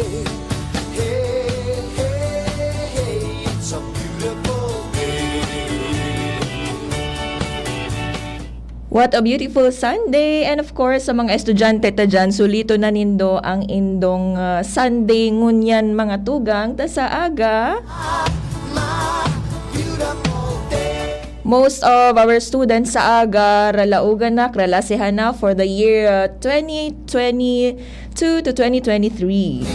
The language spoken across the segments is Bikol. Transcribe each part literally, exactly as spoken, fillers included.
Hey, hey, hey, it's a beautiful day. What a beautiful Sunday! And of course, sa mga estudyante ta dyan, sulito na nindo ang indong, ah, Sunday ngunyan, mga tugang, ta sa aga. Most of our students sa aga, ralaogan na, kralasehan na for the year, uh, twenty twenty-two to twenty twenty-three.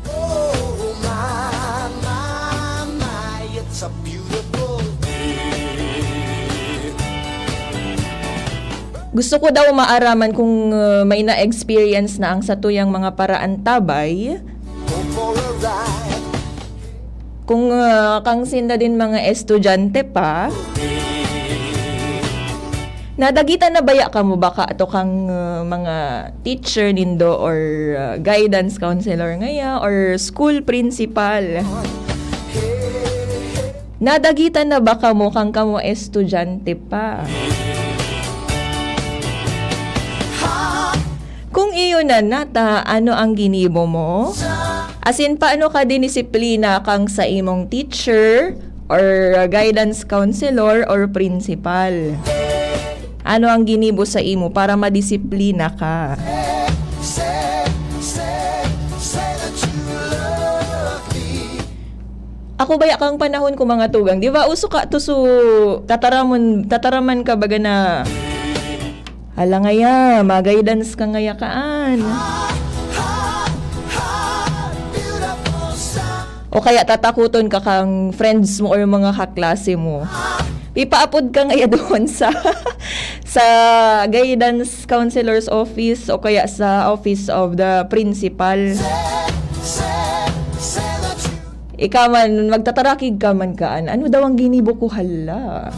Oh, my, my, my, it's a beautiful day. Gusto ko daw maaraman kung, uh, may na-experience na ang satuyang mga paraantabay. Go for a ride. Kung, ah, kang sinda din mga estudyante pa, nadagitan na baya kamo baka ato kang, ah, mga teacher nindo or, ah, guidance counselor ngaya or school principal? Nadagitan na ba kamo kang kamo estudyante pa? Kung iyo na nata, ano ang ginibo mo? Asin paano ka dinisiplina kang sa imong teacher or guidance counselor or principal? Ano ang ginibo sa imo para madisiplina ka? Ako baya kang panahon ko, mga tugang, di ba, uso ka to, so, tataramon, tataraman ka baga na Hala ngaya, ma-guidance ka ngaya kaan. O kaya tatakoton ka kang friends mo or mga kaklase mo. Ipaapod ka ngaya doon sa, sa guidance counselor's office o kaya sa office of the principal. Ika man, magtatarakig ka man kaan, "Ano daw ang ginibo ko, hala?"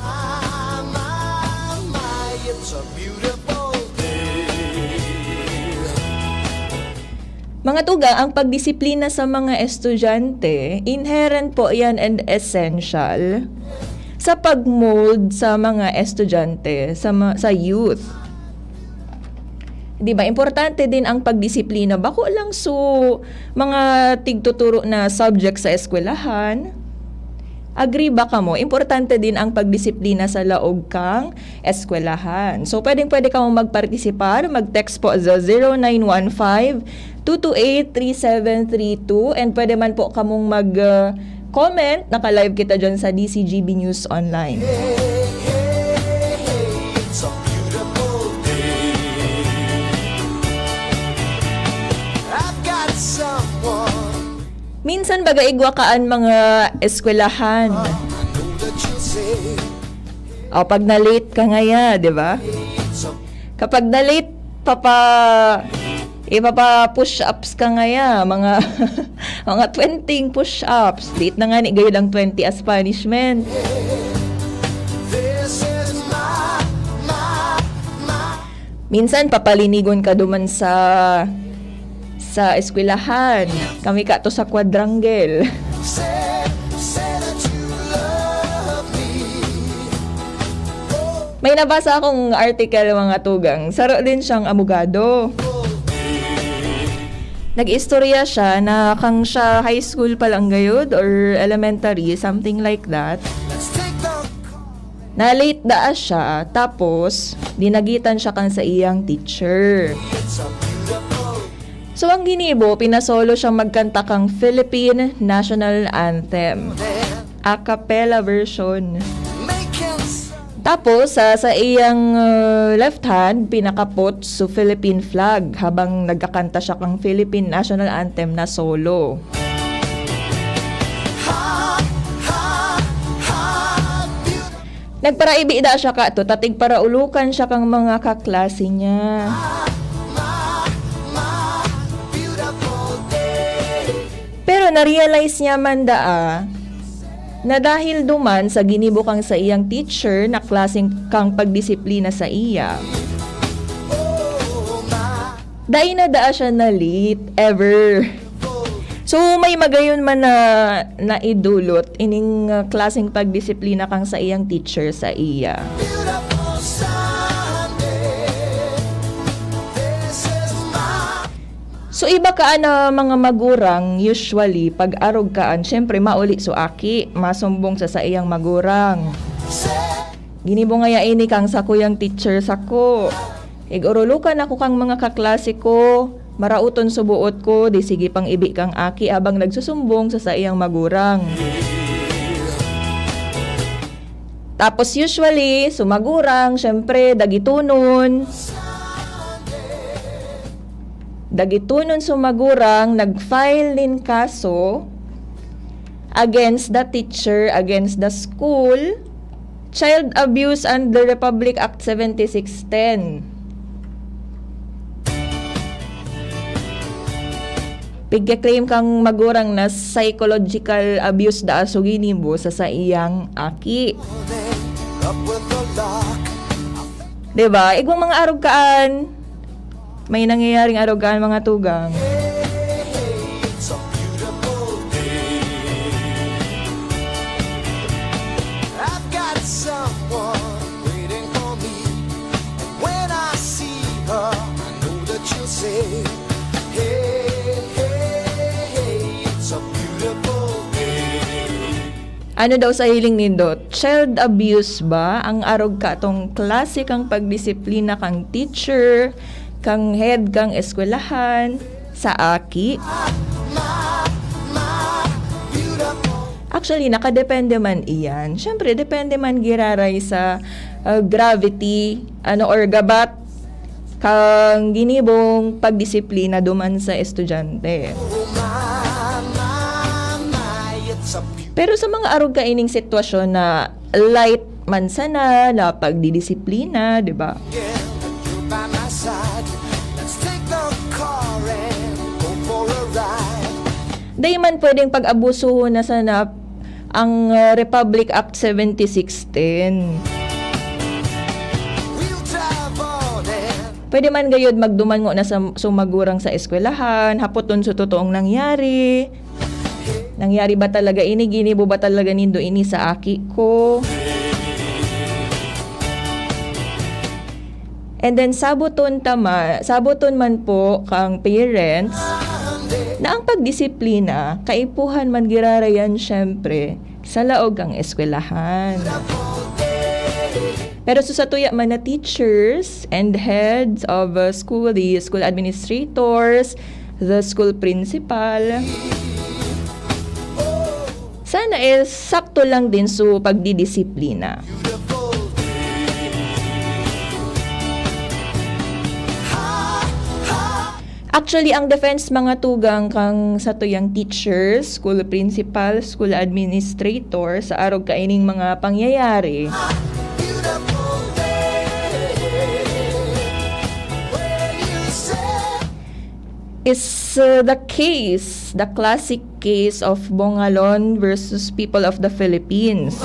Mga tugang, ang pagdisiplina sa mga estudyante, inherent po yan and essential sa pag-mold sa mga estudyante, sa ma-, sa youth. Di ba, importante din ang pagdisiplina. Bako lang so mga tigtuturo na subject sa eskwelahan. Agree ba kamo? Importante din ang pagdisiplina sa laog kang eskwelahan. So, pwedeng-pwede kamo magpartisipar. Mag-text po sa zero nine one five, two two eight, three seven three two. And pwede man po kamong mag, uh, comment, naka-live kita dyan sa D C G B News Online. It's a beautiful day. I've got someone. Minsan baga igwa ka an mga eskwelahan. I know that you'll say O, pag na-late ka ngaya, di ba? Kapag na-late, papa-, ipapa-push-ups ka ngaya, mga, mga twenty push-ups. Late na nga ni, gayod ang twenty as punishment. Minsan, papalinigon ka duman sa sa eskwelahan. Kami ka to sa quadrangle. May nabasa akong article, mga tugang. Saro din siyang abogado. Nag-istorya siya na kang siya high school pa lang gayod or elementary, something like that. Na-late daa siya, tapos dinagitan siya kan saiyang teacher. So, ang ginibo, pinasolo siyang magkanta kang Philippine National Anthem, a cappella version. Tapos, sa, sa iyang, uh, left hand, pinakapot so Philippine flag habang nagkakanta siya kang Philippine National Anthem na solo. Nagparaibi da siya kato, ta tigparaulokan siya kang mga kaklase niya. Pero na-realize niya man daa na dahil duman sa ginibo kang saiyang teacher na klaseng kang pagdisiplina sa iya, dai na daa siya na-late ever. So, may magayon man na naidulot ining, ah, klaseng pagdisiplina kang saiyang teacher sa iya. So, iba kaan na mga magurang, usually, pag arog kaan, syempre, mauli so aki, masumbong sa saiyang magurang. Ginibo ngaya ini kang sakuyang teacher sako. Ig-orolokan ako kang mga kaklase ko, maraoton so boot ko, di sige pang ibi kang aki habang nagsusumbong sa saiyang magurang. Tapos usually, so magurang, syempre, dagitonon. Dagitonon so magurang nag-file nin kaso against the teacher, against the school, child abuse under Republic Act seventy-six ten. Pigka-claim kang magurang na psychological abuse daa so ginibo sa saiyang aki. Diba? Igwang mga arog kaan, may nangyayaring arog kaan, mga tugang. It's a beautiful day. I've got someone waiting for me. And when I see her, I know that she'll say, hey, hey, hey, it's a beautiful day. Ano daw sa hiling nindo? Child abuse ba ang arog katong klase kang pagdisiplina kang teacher, kang head kang eskwelahan, sa aki? Actually, nakadepende man iyan. Siyempre, depende man giraray sa ah, gravity, ano, or gabat kang ginibong pagdisiplina duman sa estudyante. Pero sa mga arog kaining sitwasyon na light man sana na pagdidisiplina, di ba? Dai man pwedeng pag-abusuhon na sana ang ah, Republic Act seventy-six ten. Pwede man gayud magduman ngona sa sumagurang sa eskwelahan, hapoton sa totoong nangyari. Nangyari ba talaga ini? Ginibo ba talaga nindo ini sa aki ko? And then saboton ta ma, saboton man po kang parents na ang pagdisiplina, kaipuhan man giraray yan, syempre, sa laog kang eskwelahan. Pero sa satuya man na teachers and heads of uh, school, the school administrators, the school principal, sana is sakto lang din so pagdidisiplina. Actually, ang defense mga tugang kang satuyang teachers, school principal, school administrator sa arog kaining mga pangyayari is uh, the case, the classic case of Bongalon versus People of the Philippines.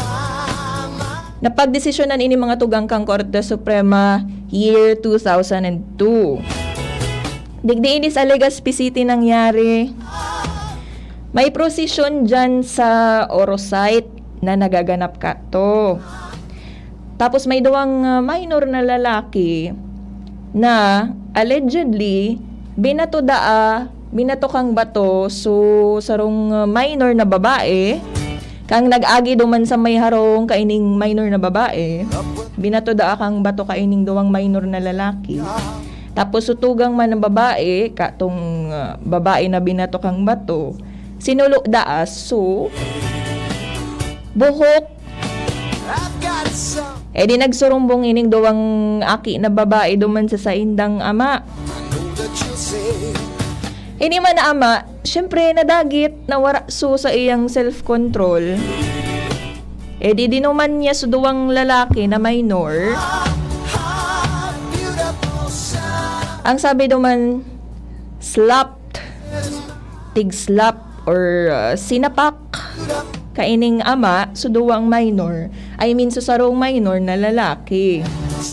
Napagdesisyonan ini mga tugang kang Korte Suprema year two thousand two. Digdi ini sa Legazpi City nangyari. May prosesyon dyan sa Oro site na nagaganap kato. Tapos may duwang ah, minor na lalaki na allegedly binato daa, binato kang bato so sarong ah, minor na babae. Kang nag-agi duman sa may harong kaining minor na babae, binato daa kang bato kaining duwang minor na lalaki. Tapos sutugang man ang babae, katong ah, babae na binato kang bato, sinulo daa so buhok. E di nagsurumbong ining duwang aki na babae duman sa saindang ama. Ini man na ama, syempre nadagit, nawara so sa iyang self-control. E di dinuman niya sa duwang lalaki na minor. Ang sabi duman, slapped, tig-slap or uh, sinapak kaining ama sa duwang minor. I mean, sa sarong minor na lalaki.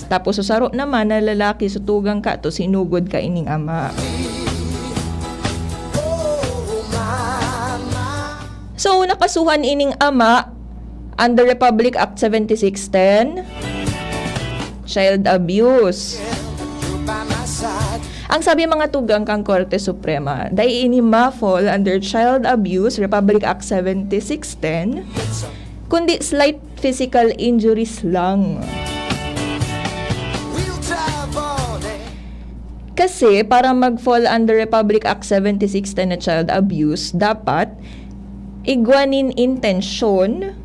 Tapos sa saro naman na lalaki, sutugang kato, sinugod kaining ama. So, nakasuhan ining ama under Republic Act seventy-six ten, child abuse. Ang sabi mga tugang kan Korte Suprema, dai ini ma-fall under Child Abuse Republic Act seventy-six ten, kundi slight physical injuries lang. Kasi para mag-fall under Republic Act seventy-six ten na child abuse, dapat igwa nin intensyon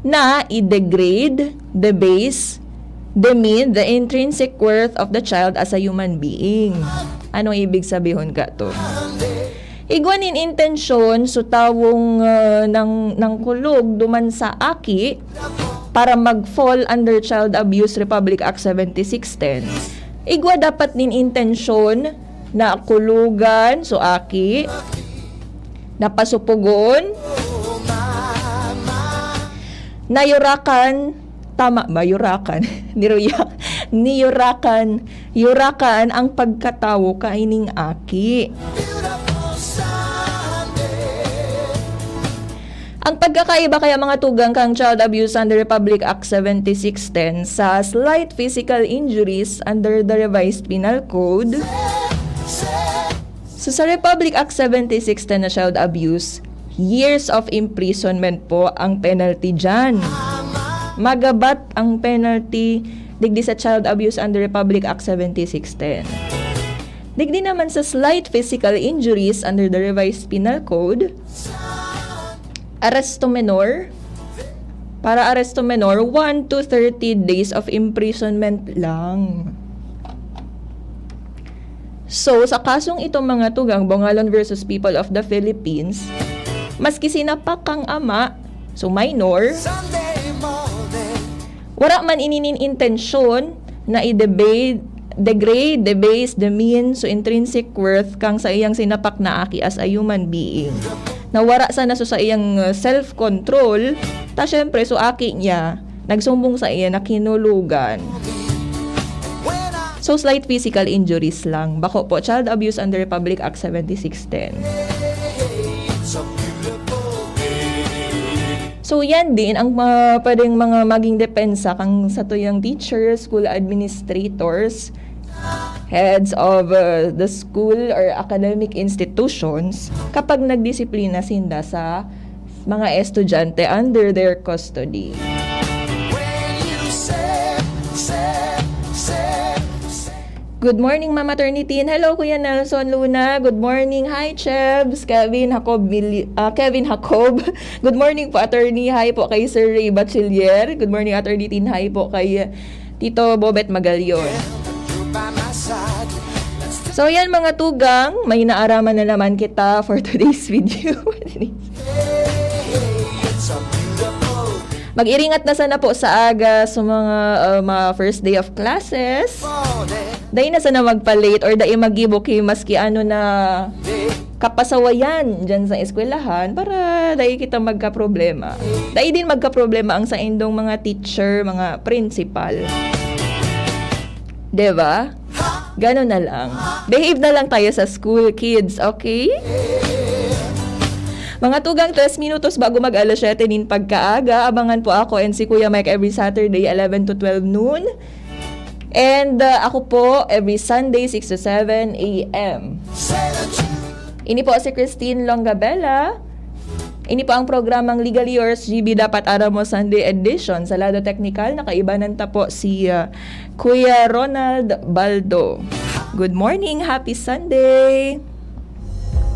na i-degrade, debase, demean the intrinsic worth of the child as a human being. Anong ibig sabihon kato? Igwa nin intensyon so tawong, ah, nang, nangkulog duman sa aki para mag-fall under Child Abuse Republic Act seventy-six ten. Igwa dapat nin intensyon na kulugan so aki, napasupugon, nayurakan, tama ba? Yurakan. Niruyak, niyurakan, yurakan ang pagkatawo kaining aki. Ang pagkakaiba kaya mga tugang kang child abuse under Republic Act seventy-six ten sa slight physical injuries under the Revised Penal Code. So, sa Republic Act seventy-six ten na child abuse, years of imprisonment po ang penalty dyan. Magabat ang penalty digdi sa child abuse under Republic Act seventy-six ten. Digdi naman sa slight physical injuries under the Revised Penal Code, arresto menor. Para arresto menor, one to thirty days of imprisonment lang. So, sa kasong itong mga tugang, Bongalon versus People of the Philippines, maski sinapak kang ama, so minor, wala man ini nin intensyon na i-debate, degrade, debase, demean so intrinsic worth kang sa iyang sinapak na aki as a human being. Nawara sana so sa iyang, uh, self-control, ta syempre, so aki niya, nagsumbong sa iya na kinulugan. So, slight physical injuries lang. Bako po, child abuse under Republic Act seventy-six ten. So, yan din ang mga pwedeng mga maging depensa kang satuyang teachers, school administrators, heads of, uh, the school or academic institutions kapag nagdisiplina sinda sa mga estudyante under their custody. Good morning, Ma'am Attorney Tin. Hello, Kuya Nelson Luna. Good morning. Hi, Chebs. Kevin Jacob Mili-, ah, Kevin Jacob. Good morning po, Attorney. Hi po kay Sir Ray Bachiller. Good morning, Attorney Tin. Hi po kay Tito Bobet Magalion. So, yan, mga tugang, may naaraman na naman kita for today's video. Mag-iringat na sana po sa aga sa mga, uh, mga first day of classes. Dai na sana magpa-late or dai magibo ki maski ano na kapasawayan dyan sa eskwelahan para dai kita magkaproblema. Dai din magkaproblema ang saindong mga teacher, mga principal. Diba? Ganon na lang. Behave na lang tayo sa school, kids, okay? Mga tugang tres minutos bago mag alas siyete nin pagkaaga, abangan po ako and si Kuya Mike every Saturday, eleven to twelve noon. And, uh, ako po, every Sunday, six to seven a m. Ini po si Christine Longabella. Ini po ang programang Legally Yours, G B Dapat Aram Mo Sunday Edition. Sa lado teknikal, nakaibanan ta po si, uh, Kuya Ronald Baldo. Good morning, happy Sunday!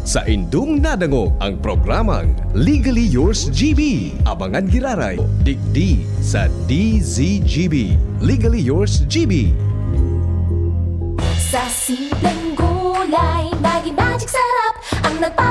Saindong nadangog ang programang Legally Yours, G B. Abangan giraray, digdi sa D Z G B. Legally Yours, G B. Sa simpleng gulay, Maggi Magic Sarap ang nagpa-